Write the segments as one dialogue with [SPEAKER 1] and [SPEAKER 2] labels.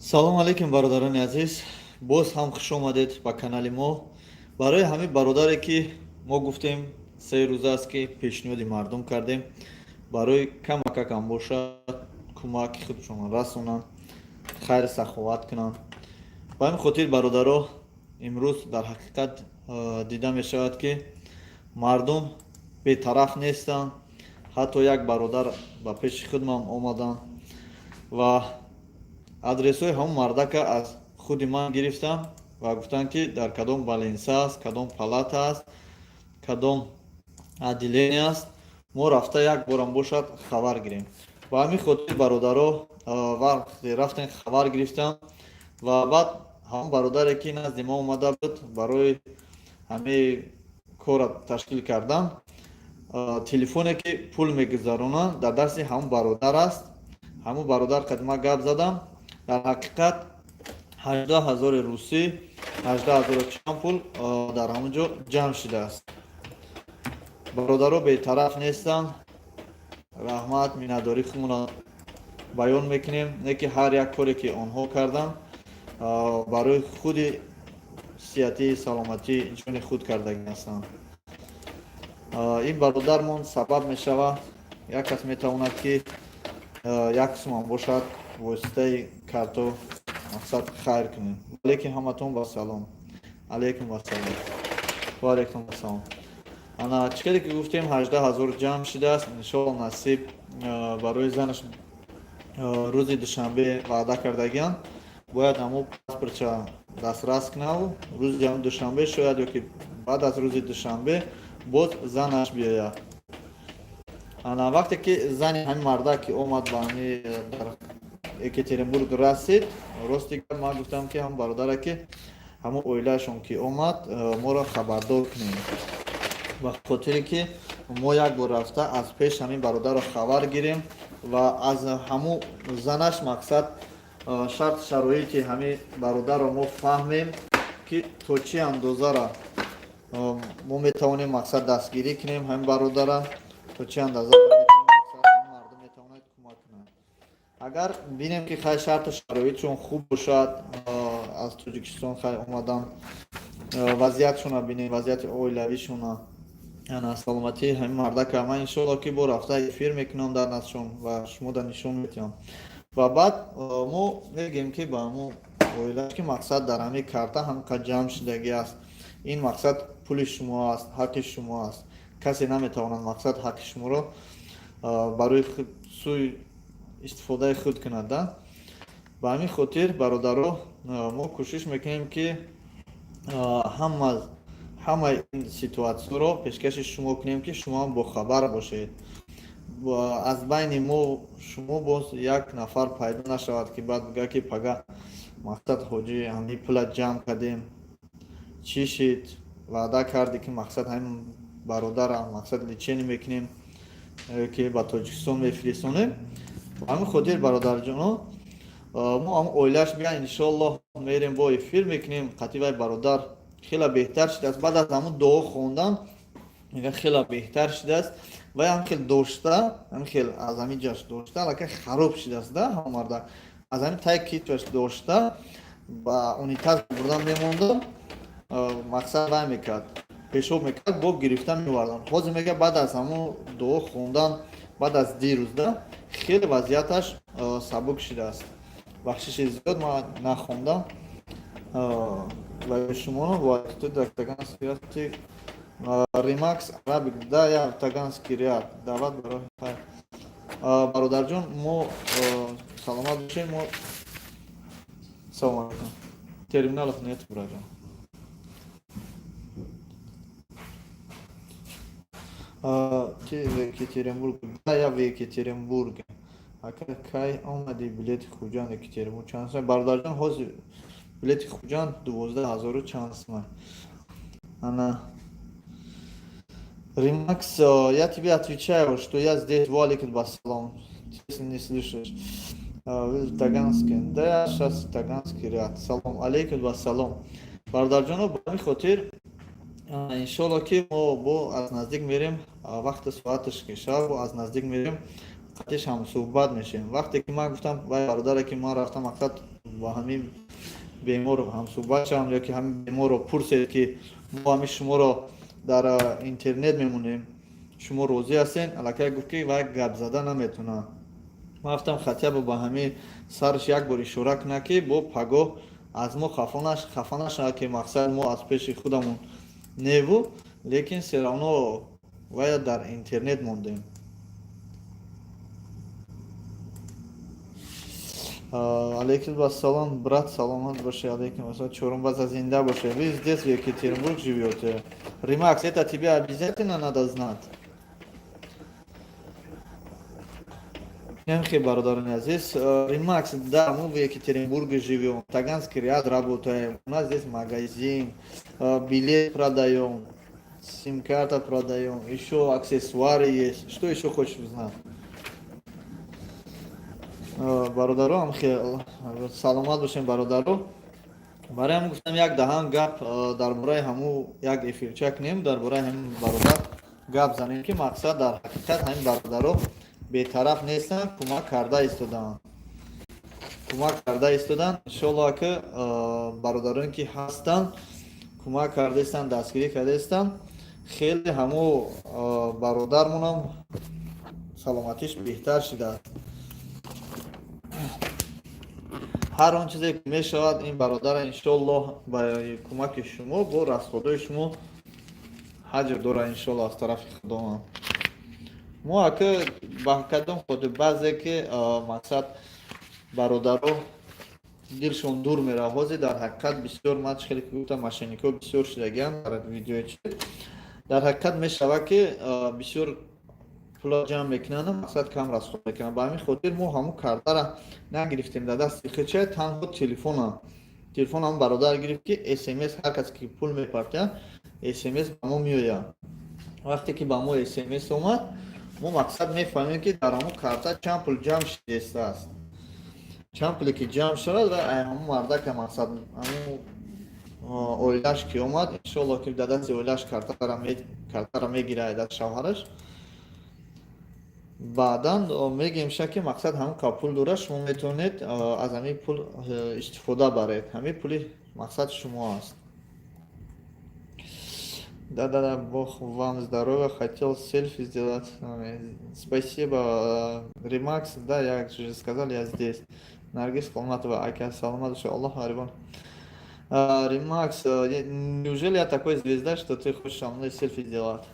[SPEAKER 1] Салом алейкум, бародарони азиз, боз ҳам хуш омадед ба канали мо. Барои ҳамин бародаре, ки мо гуфтем, 3 рӯза аст, ки пешниҳоди мардум кардем, барои камакакам бошад, кӯмаки худшон расонанд, хайр саховат кунанд. Ба ҳамин хотир, бародаро, имрӯз дар ҳақиқат дида мешавад, ки мардум бетараф нестанд. Ҳатто як бародар ба пеши худмам омаданд ва адресҳои ҳамон мардака аз худи ман гирифтам ва гуфтанд, ки дар кадом больница аст, кадом палата аст, кадом отделение аст, мо рафта як борам бошад, хабар гирем. Ба ҳамин хотир, бародаро, вақте рафтем, хабар гирифтам ва баъд ҳамон бародаре, ки назди мо омада буд барои ҳамаи корра ташкил кардан, телефоне, ки пул мегузаронанд, дар дасти ҳамон бародар аст. Ҳамон бародар қадима гап задам. Дар ҳақиқат 18 ҳазори русӣ, 18 ҳазору чанд пул дар ҳамон ҷо ҷамъ шудааст. Бародаро бетараф нестанд. Раҳмат, миннатдории худмонро баён мекунем, не ки ҳар як коре, ки онҳо карданд, барои худи сиҳатии саломатии ҷони худ кардагӣ ҳастанд. Ин бародармон сабаб мешавад, як кас метавонад, ки як қисмам бошад, воситаи карто мақсад хайр кунем. Лекин ҳаматон ба салом алейкум, вассалом, ва алейкум ассалом. Ана чӣ каде ки гуфтем, 18 ҳазор ҷамъ шудааст. Иншоалло, насиб, барои занаш рӯзи душанбе ваъда кардагианд, бояд ҳамо паспортча дастрас кунаву рӯзи ҳамн душанбе шояд ё ки баъд аз рӯзи душанбе боз занаш биёяд. Ана вақте ки зани ҳамин мардак ки омад, ба ҳами дар Екатеринбург расид, рости гап, ман гуфтам, ки ҳам бародаре, ки ҳамон оилаашон ки омад, моро хабардор кунем, ба хотире ки мо як бор рафта аз пеш ҳамин бародарро хабар гирем ва аз ҳамун занаш мақсад шарт шароити ҳамин бародарро мо фаҳмем, ки то чӣ андозара мо метавонем мақсад дастгирӣ кунем ҳамин бародара, то чӣ андоза мардум метавонад кӯмак кунад. Агар бинем, ки хай, шарту шароитшон хуб бошад, аз Тоҷикистон хай омадан, вазъиятшона бинем, вазъияти оилавишона, ана саломатии ҳамин мардака, ман иншоалло, ки бо рафта эфир мекунам дар наздшон ва шумо нишон метиҳам ва баъд мо мегӯем, ки ба ҳамун оилаш, ки мақсад дар ҳамин карта ҳамқа ҷамъ шудагӣ аст, ин мақсад пули шумо аст, ҳаққи шумо аст. Касе наметавонад мақсад ҳаққи шуморо барои сӯи истифодаи худ кунад да. Ба ҳамин хотир, бародаро, мо кӯшиш мекунем, ки ҳамаи ин ситуатсияро пешкаши шумо кунем, ки шумоам бохабар бошед. Аз байни мо шумо боз як нафар пайдо нашавад, ки баъд бигӯяд, ки пага мақсад, ҳоҷӣ, ҳамин пула ҷамъ кардем, чӣ шид? Ваъда кардӣ, ки мақсад ҳамин бародарам мақсад лечение мекунем, ки ба Тоҷикистон мефиристонем. Ба ҳамин хотир, бародарҷоно, мо ҳам оилааш биян, иншоаллоҳ, мерем, бо эфир мекунем қатъи. Вай бародар хеле беҳтар шудааст баъд аз ҳамун дуо хондан, мега, хеле беҳтар шудааст. Вай ҳам хел дошта, ҳам хел аз ҳамин ҷаш дошта, аллакай хароб шудааст да. Ҳамон марда аз ҳамин тай китфаш дошта, ба унитаз бурдан мемонда, мақсад вай мекард, пешоб мекард, бо гирифта мевардан. Ҳозир мега, баъд аз ҳамун дуо хондан, баъд аз дирӯзда хеле вазъияташ сабук шудааст. Бахшиши зиёд, ман нахондам ва шумо. Таганский Римакс Арабик, да, я Таганский ряд даъват барои хайр. Бародарҷон, мо саломат бошем. Мо салом алейкум. Терминалов нет, братҷон. Ты в Екатеринбург? Да, я в Екатеринбурге. Ака, кай омадӣ? Билети Хуҷанд Екатеринбург чанд сум? Бародарҷон, ҳозир билети Хуҷанд 12 ҳазору чанд сум. Ана Римакс, я тебе отвечаю, что я здесь. Валикум ассалам, если не слышишь. В Таганске? Да, я сейчас Таганский ряд. Салом алейкум, вассалом. Бародарҷоно, ба ҳамин хотир, иншоалло, ки мо бо аз наздик мерем, вақти соаташ ки шав, бо аз наздик мерем, қатиш ҳам суҳбат мешавем. Вақте ки ман гуфтам вай бародаре, ки ман рафтам, мақсад Бо ҳамин бемор ҳамсӯҳбат шавам ё ки ҳамин беморро пурсед, ки мо ҳамин шуморо дар интернет мемонем, шумо розӣ ҳастен? Аллакай гуфт, ки вай гап зада наметавонад. Ман гуфтам, хотя бы ба ҳамин сараш як бор ишора кунад, ки бо пагоҳ аз мо хафа нашавад, ки мақсад мо аз пеши худамон неву, лекин всё равно вая дар интернет мондем. Алейкум ассалом, брат, саломат боши, алейкум ассалом, чорум база, зинда боши. Вы здесь, в Екатеринбург, живете? Ремакс, это тебе обязательно надо знать. Нямхи, бародарони азиз, Ремакс, да, мы в Екатеринбурге живем, Таганский ряд работаем, у нас здесь магазин, билет продаем, сим-карта продаем, еще аксессуары есть. Что еще хочешь узнать? Бародаро, саломат бошем, бародаро. Барои ҳам гуфтам, як даҳан гап дар бораи ҳаму як эфирча кунем, дар бораи ҳамин бародар гап занем, ки мақсад дар ҳақиқат ҳамин бародаро бетараф нестанд, кӯмак карда истодаанд, кӯмак карда истодаанд. Иншоалло, ки бародароне ки ҳастанд, кӯмак карда истанд, дастгирӣ карда истанд. Хеле ҳаму бародармонам саломатиш беҳтар шудааст. Ҳар он чизе ки мешавад, ин бародара иншоаллоҳ ба кӯмаки шумо, бо расходҳои шумо ҳаҷр дора, иншоалло, аз тарафи Худованд. Мо ака ба кадом хотир, баъзе ки мақсад бародаро дилшон дур меравад. Ҳозир дар ҳақиқат бисёр, ман чӣ хеле ки гуфтам, мошенникҳо бисёр шудагианд дар видеои чи. Дар ҳақиқат мешавад, ки бисёр пула ҷамъ мекунанд, мақсад кам расход мекунанд. Ба ҳамин хотир мо ҳамун картара нагирифтем дар дасти худча, танҳо телефона, телефон ҳам бародар гирифт, ки смс ҳар касе ки пул мепартояд, смс ба мо меояд. Вақте ки ба мо смс омад, мо мақсад мефаҳмем, ки дар ҳамун карта чанд пул ҷамъ шудааст. Чанд пуле ки ҷамъ шавад ва ҳамун мардака, мақсад ҳамун оилаш ки омад, иншоалло, ки дар дасти оилаш картара мегирад, даст шавҳараш. Баъдан мегӯем ша, ки мақсад ҳамун ка пул дорад, шумо метавонед аз ҳамин пул истифода баред, ҳамин пули мақсад шумо аст. Да-да-да, бог вам здоровья, хотел селфи сделать. Спасибо, Ремакс, да, я же сказал, я здесь. Наргиз Холматова, ака, саломат, Аллах гарибон. Ремакс, неужели я такой звезда, что ты хочешь со мной селфи сделать?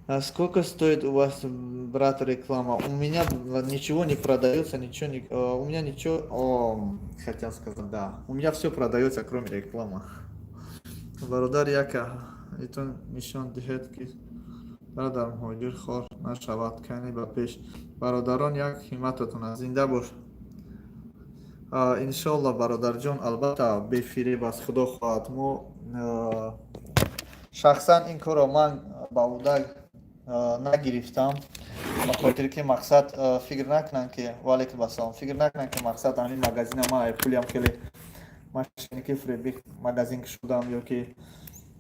[SPEAKER 1] А сколько стоит у вас, брат, реклама? У меня ничего не продается, ничего не... У меня ничего... О, хотел сказать, да. У меня все продается, кроме рекламы. Бародар, яка итон нишон диҳед, ки дар муҳоҷир хор нашавад. Кани ба пеш, бародарон, як ҳиммататон аст, зинда бош. Иншоалло, бародарҷон, албатта, бефиреб аст, Худо хоҳад. Мо шахсан ин корро ман ба ӯҳда нагирифтам, ба хотире ки мақсад фикр накунанд, ки ваалайкум ассалом, фикр накунанд, ки мақсад ҳамин магазина ман пулиам хеле мошенники, фиреби магазин кушудам ё ки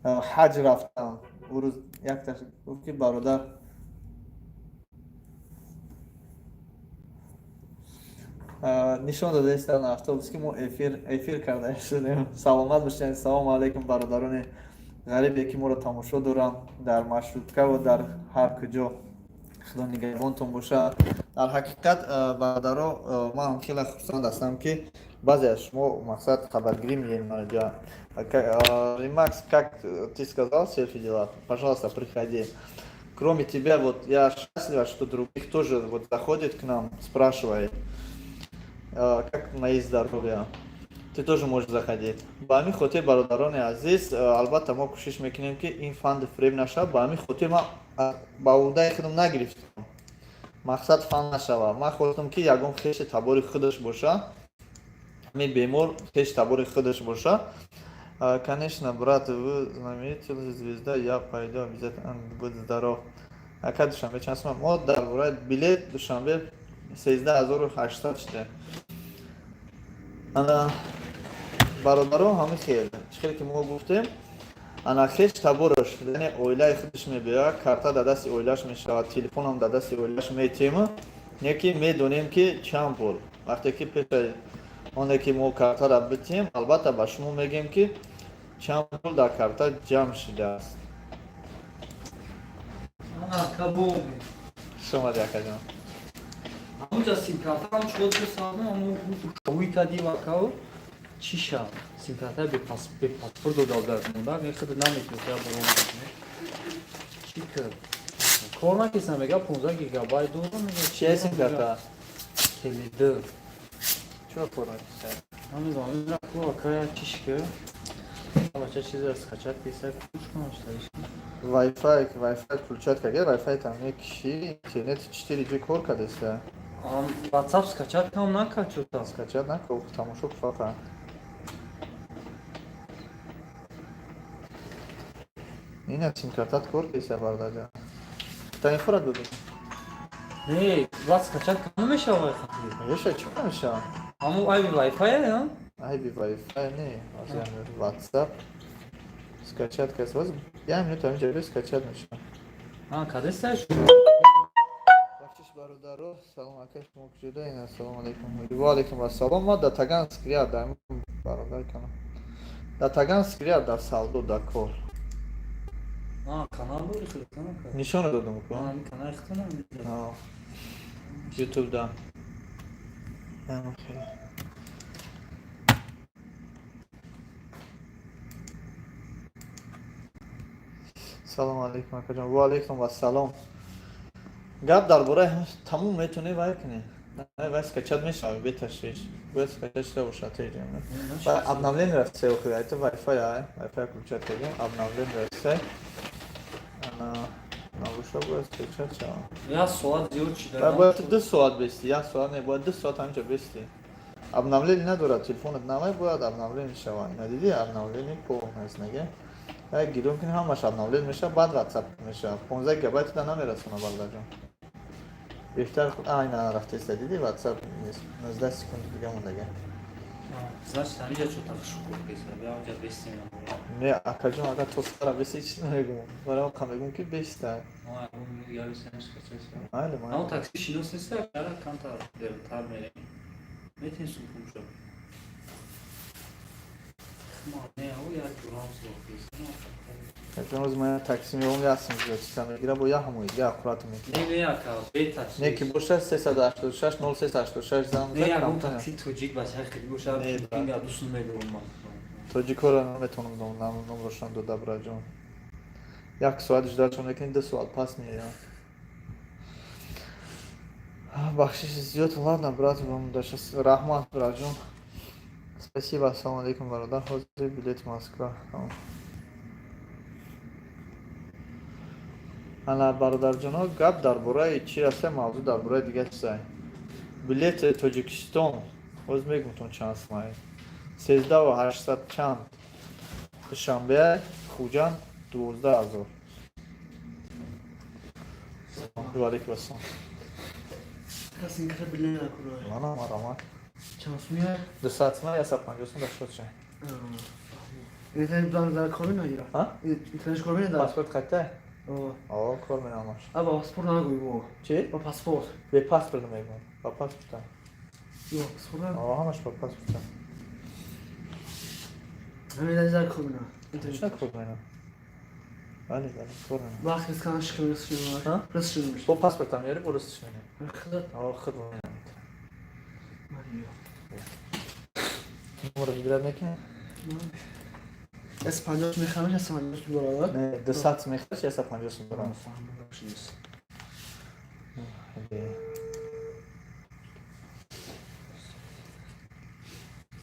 [SPEAKER 1] ҳаҷ рафтам. Ӯ рӯз якташ гуфт, ки бародар нишон додаистанд автобус, ки мо эфир карда шудем. Саломат бошед. Салому алайкум, бародарони ғарибе, ки моро тамошо доранд дар маршруткаву дар ҳар куҷо. Худо нигаҳбонтон бошад. Дар ҳақиқат, бародаро, ман хеле хурсанд ҳастам, ки баъзе аз шумо мақсад хабаргирӣ меем. Ремакс, как ты сказал, селфи делать, пожалуйста, приходи. Кроме тебя, вот я счастлива, что других тоже вот заходит к нам, спрашивает, как мои здоровья. Ты тоже можешь заходить. Ба ҳамин хотир, бародарони азиз, албатта, мо кӯшиш мекунем, ки ин фанди фиреб нашавад. Ба ҳамин хотир ман ба ӯҳдаи худам нагирифтам, мақсад фан нашавад. Ман хостам, ки ягон хеши табори худаш боша, ҳамин бемор хеши табори худаш боша. Конечно, брат, вы знаменитый звезда, я пойду обязательно, будь здоров. Ака, Душанбе чанд сум? Мо дар бораи билет Душанбе 13 800 шуда. Ана, бародаро, ҳамин хел, чӣ хеле ки мо гуфтем, ана хеш табораш, яъне оилаи худаш мебиёяд, карта дар дасти оилаш мешавад, телефонам дар дасти оилаш метема, не ки медонем, ки чанд пул вақте ки пеша Оне ки мо картара битиҳем, албатта ба шумо мегӯем, ки чанд пул дар карта ҷамъ шудааст. Хуш омадӣ, акаҷон.
[SPEAKER 2] Ҳамуҷа симкартаам чиқод бисану ҳаму шовӣ кади вакао чӣ шав симкарта бепаспорт дода дар монда мехуд наметавост я бором чӣ кар кор накиса, мега 15 гигабайт дорам, мега.
[SPEAKER 1] Чия симкарта?
[SPEAKER 2] Теле2.
[SPEAKER 1] Чиро кор накиса?
[SPEAKER 2] Намедонам, ира ку акая чиш ки бача чизе скачать киса куш кунам.
[SPEAKER 1] Wi-Fi, Wi-Fi включать кардӣ, Wi-Fi там мекиши, интернет 4G кор кардеста.
[SPEAKER 2] WhatsApp скачать кам накард чӯта.
[SPEAKER 1] Скачать накард, тамошо фақат. Ина симкартат кор кардеста, бародарҷон. Та инфорат бибин.
[SPEAKER 2] Не, баъд скачать кам намешава хати.
[SPEAKER 1] Меша, чӣ намешава?
[SPEAKER 2] Ҳаму айби Wi-Fi я?
[SPEAKER 1] Айби Wi-Fi не, WhatsApp скачать кас. Воз я минута ҳаминҷа бе скачать мешава.
[SPEAKER 2] А, кадеста?
[SPEAKER 1] Бахшиш, бародаро, салом ака, шумо куҷода? Ин ассалому алайкум. Ва алайкум ассалом. Ма да Таганск ряд, да бародар кана. Да Таганск ряд, да Салдо, да кор.
[SPEAKER 2] А, канал дори худатон?
[SPEAKER 1] Нишона додам ку.
[SPEAKER 2] А, канал худатон?
[SPEAKER 1] А. YouTube да. Хеле. Салом алейкум, акаҷон. Ва алейкум ассалом. Гап дар бораи тамом метавонӣ вай кунӣ. Вай скачать мешавад беташвиш. Бояд скачать шуда бошад теҷа. Ва обновление рафта охир, это Wi-Fi, ай, Wi-Fi включать кардем, обновление рафта. Ана набоша, бояд скачать шавад.
[SPEAKER 2] Як соат зиёд чида.
[SPEAKER 1] Бояд 2 соат бести, як соат не, бояд 2 соат ҳаминҷа бести. Обновление надорад, телефонат навай бояд обновление шавад. Надидӣ, обновление полностью неге. Як гирон кунӣ, ҳамаш обновление мешавад, баъд WhatsApp мешавад. 15 гигабайт да намерасона, бародарҷон. Беҳтар худ айна рафтеста, дидӣ, WhatsApp 19 секунди дига мондага.
[SPEAKER 2] Значит, ҳамиҷа чӯта шукр кеса, биёнҷа бестем.
[SPEAKER 1] Не, акаҷон, агар то сара беси, чиз намегум. Барои қа мегум ки беста. Майли, майли.
[SPEAKER 2] Амо такси шинос нест, ара камтар дертар мерем. Метин супум шо. Ма не, ау як ҷурам сӯ кеса.
[SPEAKER 1] Акаҷон, рӯз ман такси меом, як сим зиёд чиза мегира, бо як ҳамои, як аккурат мекунам.
[SPEAKER 2] Не, не, ака, бе такси.
[SPEAKER 1] Не ки боша 386 0386 занг
[SPEAKER 2] Не, ягон такси тоҷик бача хеле боша, инга дусун мегӯм ман.
[SPEAKER 1] Тоҷикоро наметавонам номрошон дода, браҷон. Як соат ждать мекунӣ, 2 соат пас меоянд. Бахшиши зиёд, ладно, брат, вам даша раҳмат, браҷон. Спасибо, ассалому алейкум, бародар. Ҳозир билет Москва. Ана, бародарҷоно, гап дар бораи чӣ раста, мавзӯъ дар бораи дигар чизай. Билети Тоҷикистон, ҳоз мегумтон чанд сумай. 13 800 чанд. Душанбе, Хуҷанд 12 000. Ва алейкум ассалом.
[SPEAKER 3] Каси билет накура.
[SPEAKER 1] Мана марама.
[SPEAKER 3] Чанд сумия?
[SPEAKER 1] 200 сум, 150 сум дар шот шай.
[SPEAKER 3] Интернет блан дар кор менагира.
[SPEAKER 1] А?
[SPEAKER 3] Интернет кор менада.
[SPEAKER 1] Паспорт қаттай? О, кор менамаш.
[SPEAKER 3] А ба паспорт нагӯй бо.
[SPEAKER 1] Чӣ?
[SPEAKER 3] Ба паспорт.
[SPEAKER 1] Бе паспорт мегӯм. Ба паспорт.
[SPEAKER 3] Ё, паспорт.
[SPEAKER 1] О, ҳамаш ба паспорт.
[SPEAKER 3] Ҳамин дар кор мена.
[SPEAKER 1] Интернет кор мена. Бале, бале, кор мена.
[SPEAKER 3] Вақт рискан шикам рисшин. Рисшин.
[SPEAKER 1] Бо паспортам меёри, бо рисш мена.
[SPEAKER 3] Худ.
[SPEAKER 1] О, худ мена. Номро выбирать мекунӣ?
[SPEAKER 3] С 50 мехарам, с 50 доллар.
[SPEAKER 1] Не, 200 мехариш, 150 доллар.
[SPEAKER 3] Фаҳмидам.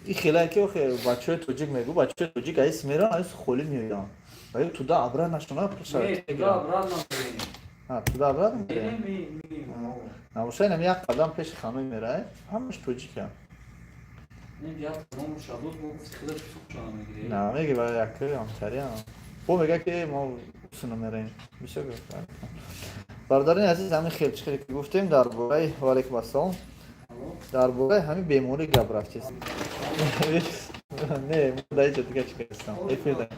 [SPEAKER 1] И хеле ки охе бачаҳои тоҷик мегӯ, бачаҳои тоҷик аис меран, аис холӣ меоянд. Ва туда обратно шуна пулша.
[SPEAKER 2] Не, туда обратно мерем.
[SPEAKER 1] А, туда обратно
[SPEAKER 2] мерем?
[SPEAKER 1] Набоша, инам як қадам пеши хануй мерай, ҳамаш тоҷикам.
[SPEAKER 2] Не, як қадам шабуд, мо гуфти худат сухшона мегирӣ.
[SPEAKER 1] На, меги ва як амтариам. Бо мега ки мо усуна мераем. Бисёр бародарони азиз, ҳамин хел чӣ хеле ки гуфтем дар бораи, ва алейкум ассалом, дар бораи ҳамин беморӣ гап рафтест. Не, мо дар иҷо дига чӣ кардам? Эфир да.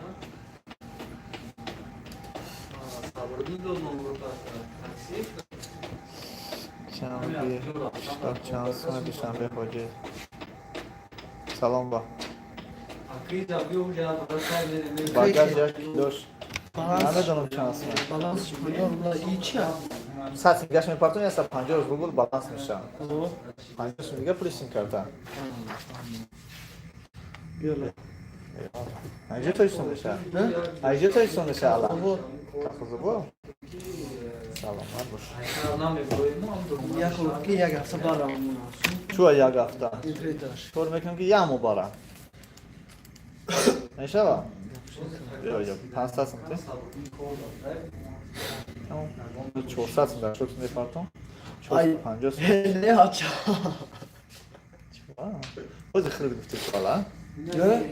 [SPEAKER 2] Сабрдин дод номро такси.
[SPEAKER 1] Чанби, чанд сума Душанбе, ҳоҷӣ? Салом ба. Багаж як килош. Намедонам чанд сум.
[SPEAKER 3] Баланс 50 рубла и чи?
[SPEAKER 1] 100 сум дигаш мепартон, 150 рубл баланс мешавад. 50 сум дига пули сим-карта.
[SPEAKER 3] Биёла.
[SPEAKER 1] Айҷа тоҷикистон мешавад? Айҷа тоҷикистон мешавад, ала? Кахозобо? Саломат бош.
[SPEAKER 3] Як ки як ҳафта барам.
[SPEAKER 1] Чуа як ҳафта?
[SPEAKER 3] Интернеташ.
[SPEAKER 1] Кор мекунам, ки як моҳ барам. Мешава? Ё, ё, 500 сум те? 400 сум дар шок мепартон. 450 сум.
[SPEAKER 3] Не, ача.
[SPEAKER 1] Бози хирид гуфти, ала?
[SPEAKER 3] Не?